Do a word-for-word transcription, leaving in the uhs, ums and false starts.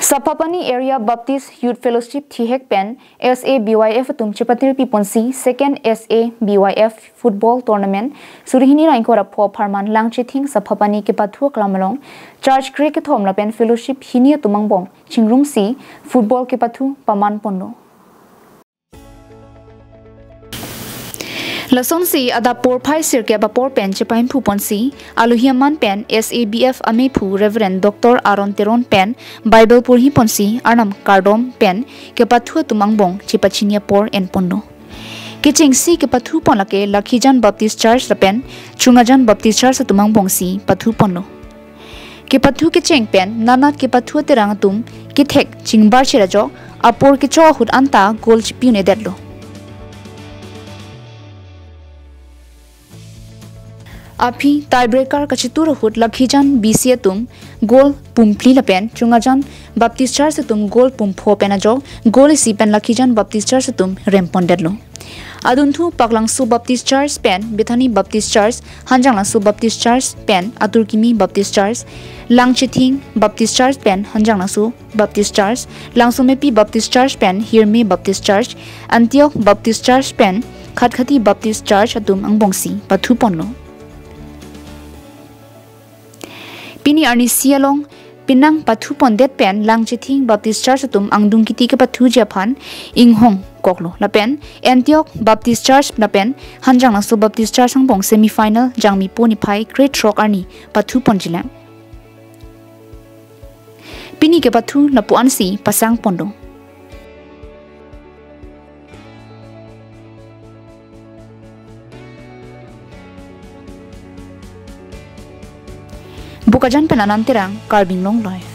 Saphapani Area Baptist Youth Fellowship thihek pen S A B Y F atum chepatir piponsi second S A B Y F football tournament suri hini ra ingkoi ra pho apharman Langchething Saphapani kepathu aklam along church kre kethom lapen fellowship hini atum angbong chingrumsi football kepathu paman ponlo. Lasonsi adap porphai sirkep apor pen chepahimphu ponsi alohi aman pen S A B F amephu Reverend Doctor Aaron Teron pen Bible porhi ponsi arnam kardom pen kepathu atum angbong chepachini apor en ponlo. Kechengsi kepathu pon lake Lakhijan Baptist Church lapen Chungajan Baptist Church atum angbongsi pathu ponlo. Kepathu kecheng pen nanat kepathu aterang atum kethek chingbar chirajok apor kechok ahut anta goal chipi un-edetlo. Aphi tiebreaker kachitur ahut Lakhijan B C atum goal pumphli lapen Chungajan Baptist Church atum goal pumpho pen ajok goal isi pen Lakhijan Baptist Church atum rempondetlo. Adunthu Paklangso Baptist Church pen Bethany Baptist Church, Hanjanglangso Baptist Church pen Aturkimi Baptist Church, Langchething Baptist Church pen Hanjanglangso Baptist Church, Langsomepi Baptist Church pen Hirme Baptist Church, Antioch Baptist Church pen Khatkhati Baptist Church atum angbongsi pathu ponlo. Pini arnisi along penang pathu pondet pen Langchething Baptist Church atum angdung kiti kepathuji aphan inghong koklo lapen Antioch Baptist Church lapen Hanjanglangso Baptist Church angbong semi final Jangmi po niphai krethrok arni pathu ponjilang. Pini kepathu lapu-ansi pasang ponlo. Bokajan pen Anand Terang, Karbi Anglong Live.